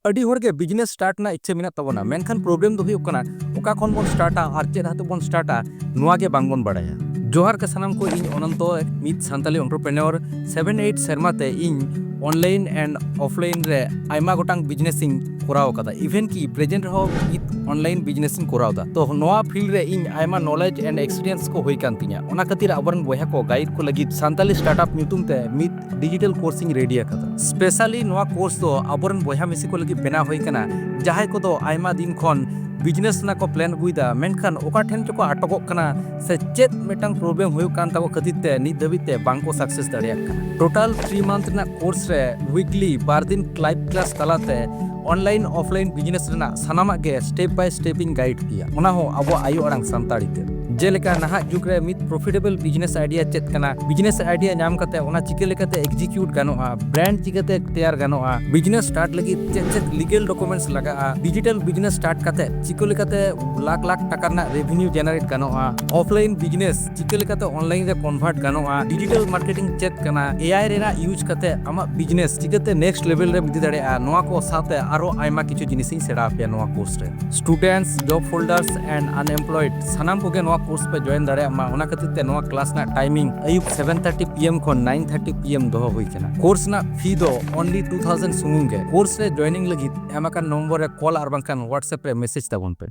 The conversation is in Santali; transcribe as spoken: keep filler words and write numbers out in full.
ᱟᱹᱰᱤ ᱦᱚᱲ ᱜᱮ business start ᱨᱮᱱᱟᱜ ᱤᱪᱪᱷᱟᱹ ᱢᱮᱱᱟᱜ ᱛᱟᱵᱚᱱᱟ, ᱢᱮᱱᱠᱷᱟᱱ problem ᱫᱚ ᱦᱩᱭᱩᱜ ᱠᱟᱱᱟ ᱚᱠᱟ ᱠᱷᱚᱱ ᱵᱚᱱ startᱟ ᱟᱨ ᱪᱮᱫ ᱦᱚᱛᱮ ᱵᱚᱱ startᱟ, ᱱᱚᱣᱟ ᱜᱮ ᱵᱟᱝ ᱵᱚᱱ ᱵᱟᱲᱟᱭᱟ᱾ ᱡᱚᱦᱟᱨ ᱜᱮ ᱥᱟᱱᱟᱢ ᱠᱚ, ᱤᱧ ᱚᱱᱚᱱᱛᱚ, ᱢᱤᱫ ᱥᱟᱱᱛᱟᱞᱤ entrepreneur᱾ Seven eight ᱥᱮᱨᱢᱟ ᱛᱮ ᱤᱧ online and offline ᱨᱮ ᱟᱭᱢᱟ ᱜᱚᱴᱟᱝ business ᱤᱧ ᱠᱚᱨᱟᱣ ᱟᱠᱟᱫᱟ, even ᱠᱤ present ᱨᱮᱦᱚᱸ ᱢᱤᱫ online business ᱤᱧ ᱠᱚᱨᱟᱣ ᱮᱫᱟ᱾ ᱛᱚ ᱱᱚᱣᱟ field ᱨᱮ ᱤᱧ ᱟᱭᱢᱟ knowledge and experience ᱠᱚ ᱦᱩᱭ ᱠᱟᱱ ᱛᱤᱧᱟ, ᱚᱱᱟ ᱠᱷᱟᱹᱛᱤᱨ ᱟᱵᱚᱨᱮᱱ ᱵᱚᱭᱦᱟ ᱠᱚ guide ᱠᱚ ᱞᱟᱹᱜᱤᱫ ᱥᱟᱱᱛᱟᱞᱤ startup ᱧᱩᱛᱩᱢ ᱛᱮ ᱢᱤᱫ digital course ᱤᱧ ready ᱟᱠᱟᱫᱟ᱾ Specially ᱱᱚᱣᱟ course ᱫᱚ ᱟᱵᱚᱨᱮᱱ ᱵᱚᱭᱦᱟ ᱢᱤᱥᱤ ᱠᱚ ᱞᱟᱹᱜᱤᱫ ᱵᱮᱱᱟᱣ ᱦᱩᱭ ᱠᱟᱱᱟ, ᱡᱟᱦᱟᱸᱭ ᱠᱚᱫᱚ ᱟᱭᱢᱟ ᱫᱤᱱ ᱠᱷᱚᱱ business ᱨᱮᱱᱟᱜ ᱠᱚ plan ᱟᱹᱜᱩᱭᱮᱫᱟ, ᱢᱮᱱᱠᱷᱟᱱ ᱚᱠᱟ ᱴᱷᱮᱱ ᱪᱚᱠᱚ ᱟᱴᱚᱠᱚᱜ ᱠᱟᱱᱟ ᱥᱮ ᱪᱮᱫ ᱢᱤᱫᱴᱟᱝ problem ᱦᱩᱭᱩᱜ ᱠᱟᱱ ᱛᱟᱠᱚ ᱠᱷᱟᱹᱛᱤᱨ ᱛᱮ ᱱᱤᱛ ᱫᱷᱟᱹᱵᱤᱡ ᱛᱮ ᱵᱟᱝ ᱠᱚ success ᱫᱟᱲᱮᱭᱟᱜ ᱠᱟᱱᱟ᱾ Total three month ᱨᱮᱱᱟᱜ course ᱨᱮ weekly ᱵᱟᱨ ᱫᱤᱱ live class ᱛᱟᱞᱟᱛᱮ online offline business ᱨᱮᱱᱟᱜ ᱥᱟᱱᱟᱢᱟᱜ ᱜᱮ step by step ᱤᱧ guide ᱯᱮᱭᱟ, ᱚᱱᱟ ᱦᱚᱸ ᱟᱵᱚᱣᱟᱜ ᱟᱭᱳ ᱟᱲᱟᱝ ᱥᱟᱱᱛᱟᱲᱤ ᱛᱮ᱾ ᱡᱮᱞᱮᱠᱟ ᱱᱟᱦᱟᱜ ᱡᱩᱜᱽ ᱨᱮ ᱢᱤᱫ profitable business idea ᱪᱮᱫ ᱠᱟᱱᱟ, business idea ᱧᱟᱢ ᱠᱟᱛᱮ ᱚᱱᱟ ᱪᱤᱠᱟᱹ ᱞᱮᱠᱟᱛᱮ execute ᱜᱟᱱᱚᱜᱼᱟ, brand ᱪᱤᱠᱟᱹᱛᱮ ᱛᱮᱭᱟᱨ ᱜᱟᱱᱚᱜᱼᱟ, business start ᱞᱟᱹᱜᱤᱫ ᱪᱮᱫ ᱪᱮᱫ legal documents ᱞᱟᱜᱟᱜᱼᱟ, digital business start ᱠᱟᱛᱮ ᱪᱤᱠᱟᱹ ᱞᱮᱠᱟᱛᱮ ᱞᱟᱠᱷ ᱞᱟᱠᱷ ᱴᱟᱠᱟ ᱨᱮᱱᱟᱜ revenue generate ᱜᱟᱱᱚᱜᱼᱟ, offline business ᱪᱤᱠᱟᱹ ᱞᱮᱠᱟᱛᱮ online ᱨᱮ convert ᱜᱟᱱᱚᱜᱼᱟ, digital marketing ᱪᱮᱫ ᱠᱟᱱᱟ, AI ᱨᱮᱱᱟᱜ use ᱠᱟᱛᱮ ᱟᱢᱟᱜ business ᱪᱤᱠᱟᱹᱛᱮ next level ᱨᱮᱢ ᱤᱫᱤ ᱫᱟᱲᱮᱭᱟᱜᱼᱟ, ᱱᱚᱣᱟ ᱠᱚ ᱥᱟᱶᱛᱮ ᱟᱨᱚ ᱟᱭᱢᱟ ᱠᱤᱪᱷᱩ ᱡᱤᱱᱤᱥ ᱤᱧ ᱥᱮᱬᱟ ᱟᱯᱮᱭᱟ ᱱᱚᱣᱟ course ᱨᱮ᱾ Students, job holders and unemployed ᱥᱟᱱᱟᱢ ᱠᱚᱜᱮ ᱱᱚᱣᱟ course ᱯᱮ join ᱫᱟᱲᱮᱭᱟᱜ ᱢᱟ, ᱚᱱᱟ ᱠᱷᱟᱹᱛᱤᱨ ᱛᱮ ᱱᱚᱣᱟ class ᱨᱮᱱᱟᱜ timing ᱟᱹᱭᱩᱵ seven thirty PM ᱠᱷᱚᱱ nine thirty PM ᱫᱚᱦᱚ ᱦᱩᱭ ᱠᱟᱱᱟ᱾ Course ᱨᱮᱱᱟᱜ fee ᱫᱚ only two thousand ᱥᱩᱢᱩᱝ ᱜᱮ᱾ Course ᱨᱮ joining ᱞᱟᱹᱜᱤᱫ ᱮᱢ ᱟᱠᱟᱱ ᱱᱚᱢᱵᱚᱨ ᱨᱮ call ᱟᱨ ᱵᱟᱝᱠᱷᱟᱱ WhatsApp ᱨᱮ message ᱛᱟᱵᱚᱱ ᱯᱮ᱾